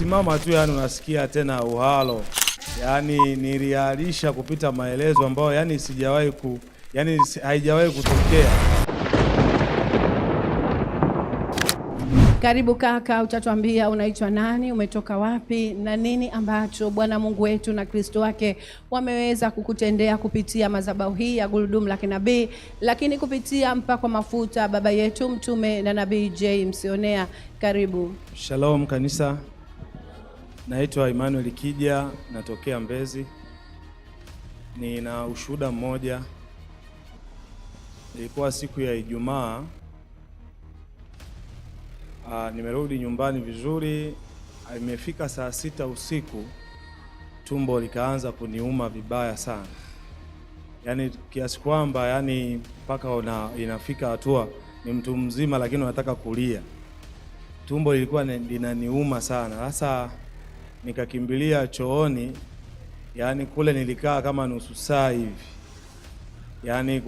Ukisimama tu yani unasikia tena uhalo. Yani niliharisha kupita maelezo ambayo yani sijawahi ku yani haijawahi kutokea. Karibu kaka, utatuambia unaitwa nani, umetoka wapi na nini ambacho Bwana Mungu wetu na Kristo wake wameweza kukutendea kupitia madhabahu hii ya Gurudumu la Kinabii, lakini kupitia mpakwa mafuta baba yetu mtume na nabii J Msionea. Karibu. Shalom kanisa. Naitwa Emmanuel Kija, natokea Mbezi. Nina ushuhuda mmoja. Ilikuwa siku ya Ijumaa. Nimerudi nyumbani vizuri. Imefika saa 6 usiku, tumbo likaanza kuniuma vibaya sana. Yaani kiasi kwamba yani mpaka inafika hatua ni mtu mzima lakini unataka kulia. Tumbo lilikuwa linaniuma sana. Sasa nikakimbilia chooni, yani kule nilikaa kama nusu saa hivi. Yani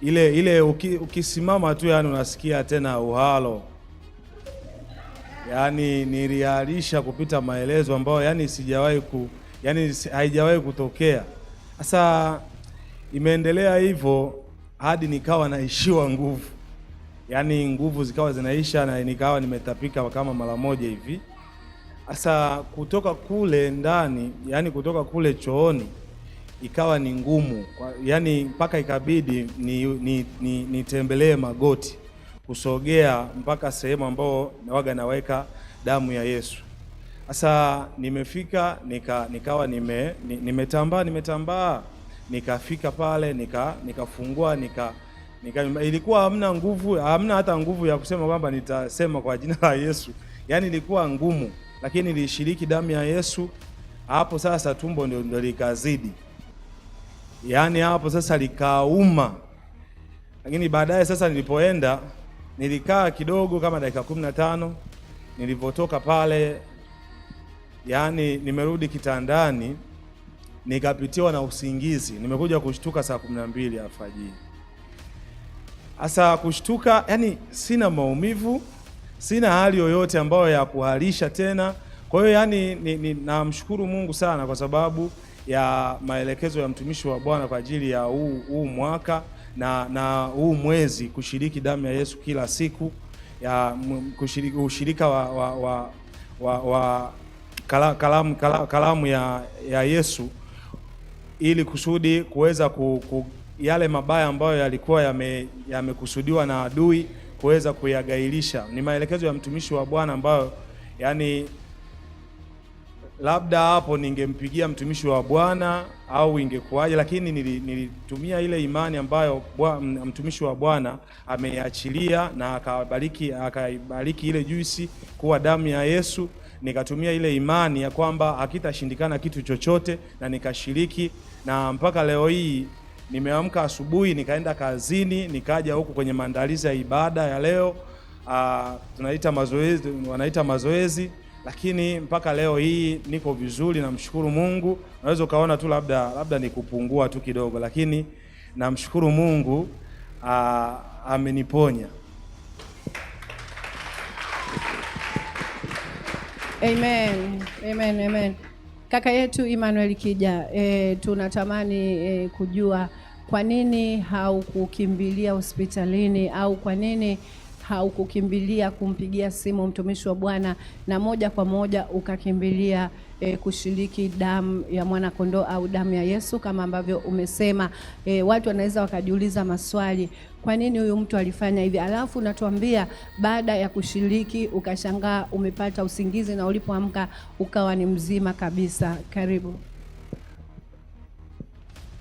ile ukisimama tu yani unasikia tena uhalo. Yani niliharisha kupita maelezo ambayo yani sijawahi ku yani haijawahi kutokea. Sasa imeendelea hivyo hadi nikawa naishiwa nguvu. Yani nguvu zikawa zinaisha na nikawa nimetapika kama mara moja hivi. Sasa kutoka kule ndani, yani kutoka kule chooni ikawa ni ngumu. Yani mpaka ikabidi nitembelee magoti kusogea mpaka sehemu ambayo nawaga naweka damu ya Yesu. Sasa nimefika nikawa nimetambaa nikafika pale nikafungua ilikuwa hamna nguvu, hamna hata nguvu ya kusema kwamba nitasema kwa jina la Yesu. Yani ilikuwa ngumu, lakini nilishiriki damu ya Yesu. Hapo sasa tumbo ndio likazidi. Yani hapo sasa likauma. Lakini baadaye sasa nilipoenda nilikaa kidogo kama dakika 15. Nilipotoka pale yani nimerudi kitandani nikapitiwa na usingizi. Nimekuja kushtuka saa 12 alfajiri. Sasa kushtuka yani sina maumivu, sina hali yoyote ambayo ya kuharisha tena. Kwa hiyo yani namshukuru Mungu sana kwa sababu ya maelekezo ya mtumishi wa Bwana kwa ajili ya huu mwaka na huu mwezi kushiriki damu ya Yesu kila siku, ya kushiriki ushirika wa kalamu ya Yesu ili kusudi kuweza yale mabaya ambayo yalikuwa yamekusudiwa na adui kuweza kuyagailisha. Ni maelekezo ya mtumishi wa Bwana ambayo yani labda hapo ningempigia mtumishi wa Bwana au ingekuwaje, lakini nilitumia ile imani ambayo mtumishi wa Bwana ameiachilia na akaibariki ile juisi kuwa damu ya Yesu. Nikatumia ile imani ya kwamba hakitashindikana kitu chochote na nikashiriki, na mpaka leo hii nimeamka asubuhi nikaenda kazini, nikaja huku kwenye maandalizi ya ibada ya leo. Tunaita mazoezi, wanaita mazoezi, lakini mpaka leo hii niko vizuri, namshukuru Mungu. Unaweza ukaona tu labda ni kupungua tu kidogo, lakini namshukuru Mungu, ameniponya. Amen. Amen, amen. Kaka yetu Emmanuel Kija, tunatamani kujua kwa nini haukukimbilia hospitalini au kwa nini haukukimbilia kumpigia simu mtumishi wa Bwana na moja kwa moja ukakimbilia kushiriki damu ya mwana kondoo au damu ya Yesu kama ambavyo umesema. Watu wanaweza wakajiuliza maswali, kwa nini huyu mtu alifanya hivi? Alafu unatuambia baada ya kushiriki ukashangaa umepata usingizi na ulipoamka ukawa ni mzima kabisa. Karibu.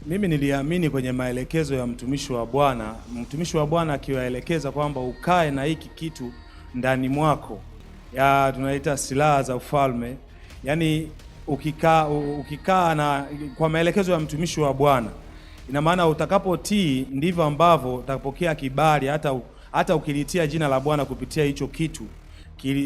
Mimi niliamini kwenye maelekezo ya mtumishi wa Bwana. Mtumishi wa Bwana akiwaelekeza kwamba ukae na hiki kitu ndani mwako, ya tunaita silaha za ufalme. Yaani ukikaa na kwa maelekezo ya mtumishi wa Bwana, ina maana utakapotii ndivyo ambavyo utapokea kibali, hata ukilitia jina la Bwana kupitia hicho kitu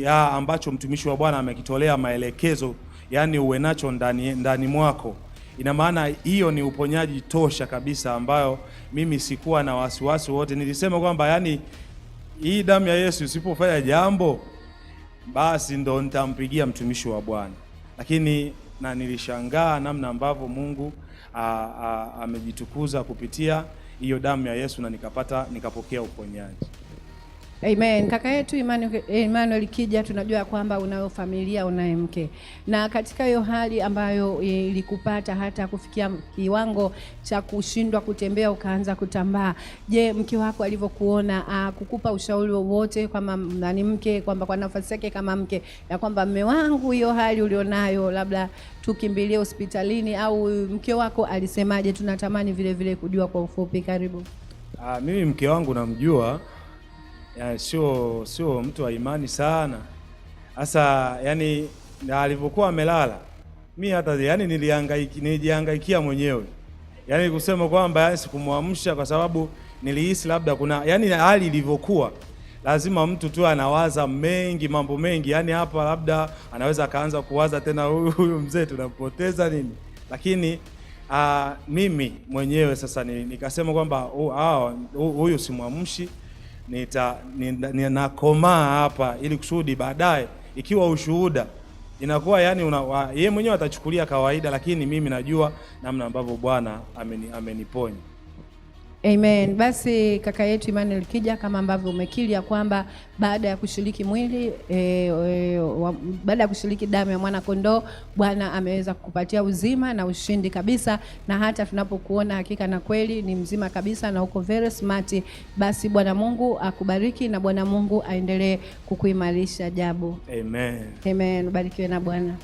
ambacho mtumishi wa Bwana amekitolea maelekezo, yani uwe nacho ndani mwako. Ina maana hiyo ni uponyaji tosha kabisa ambayo mimi sikuwa na wasiwasi wote. Nilisema kwamba yani hii damu ya Yesu isipofanya jambo basi ndo nitampigia mtumishi wa Bwana. Lakini na nilishangaa namna ambavyo Mungu amejitukuza kupitia hiyo damu ya Yesu na nikapokea uponyaji. Amen. Kaka yetu Emmanuel Kija, tunajua kwamba unayo familia, unaye mke, na katika hiyo hali ambayo ilikupata hata kufikia kiwango cha kushindwa kutembea ukaanza kutambaa, je, mke wako alivyokuona kukupa ushauri wowote kama nani mke, kwamba kwa nafasi yake kama mke, ya kwamba mme wangu, hiyo hali ulionayo, labda tukimbilie hospitalini, au mke wako alisemaje? Tunatamani vile vile kujua kwa ufupi. Karibu. Mimi mke wangu namjua, sio mtu wa imani sana. Sasa yani alivyokuwa amelala, mi hata yani nilijihangaikia mwenyewe. Yani kusema kwamba yani sikumwamsha kwa sababu nilihisi labda kuna yani hali ilivyokuwa lazima mtu tu anawaza mengi, mambo mengi. Yani hapa labda anaweza akaanza kuwaza tena huyu mzee tunampoteza nini. Lakini mimi mwenyewe sasa nikasema kwamba huyu simwamshi, ninakomaa hapa ili kusudi baadaye ikiwa ushuhuda inakuwa yani yeye mwenyewe atachukulia kawaida, lakini mimi najua namna ambavyo Bwana ameniponya. Amen. Basi kaka yetu Emmanuel Kija, kama ambavyo umekiri ya kwamba baada ya kushiriki mwili baada ya kushiriki damu ya mwana kondoo, Bwana ameweza kukupatia uzima na ushindi kabisa, na hata tunapokuona hakika na kweli ni mzima kabisa na uko very smart. Basi Bwana Mungu akubariki na Bwana Mungu aendelee kukuimarisha. Jabu. Amen. Amen. Ubarikiwe na Bwana.